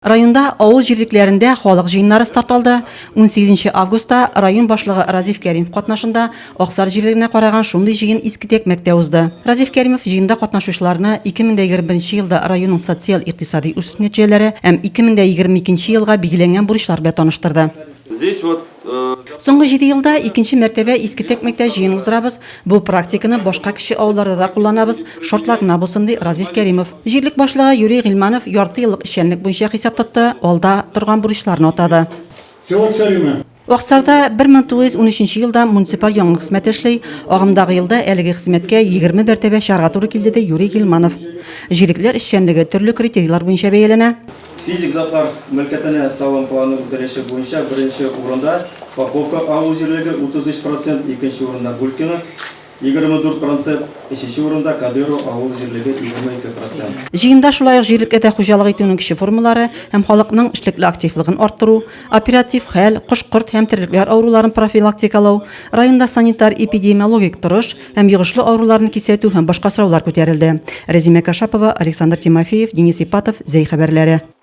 Районда авыл җирлекләрендә халык җыеннары старт алды. 18 августта район башлыгы Разиф Кәримов катнашында Аксар җирлегенә караган шундый җыен Иске Тәкмәктә узды. Разиф Кәримов җыенда катнашучыларны 2021 елда районның социаль-икътисади үсеш нәтиҗәләре һәм 2022 елга билгеләнгән бурычлар белән таныштырды. Здесь вот Соңгы җиде елда икенче мәртәбә Иске Тәкмәктә җыен уздырабыз. Бу практиканы башка кече авылларда да кулланабыз, шартлар гына булсын, ди Разиф Кәримов. Җирлек башлыгы Юрий Гыйльманов ярты еллык эшчәнлек буенча хисап тотты, алда торган бурычларны атады. Аксарда 1913 елда муниципаль янгын хезмәте эшли. Агымдагы елда әлеге хезмәткә 20 мәртәбә чыгарга туры килде, ди Юрий Гыйльманов. Җирлекләр эшчәнлеге төрле критерийлар буенча бәяләнә. Физик затлар мөлкәтенә салым планы үтәлеше буенча беренче урында Поповка авыл җирлеге, 33 процент, икенче урында Гулькино, 24 процент, өченче урында Кадыйрово авыл җирлеге, 22 процент. Җыенда шулай ук җирлекләрдә хуҗалык итүнең кече формалары һәм халыкның эшлекле активлыгын арттыру, оператив хәл, кош-корт һәм терлекләр авыруларын профилактикалау, районда санитар-эпидемиологик торыш һәм йогышлы авыруларны кисәтү һәм башка сораулар күтәрелде. Рәзимә Кашапова, Александр Тимофеев, Денис Ипатов, Зәй хәбәрләре.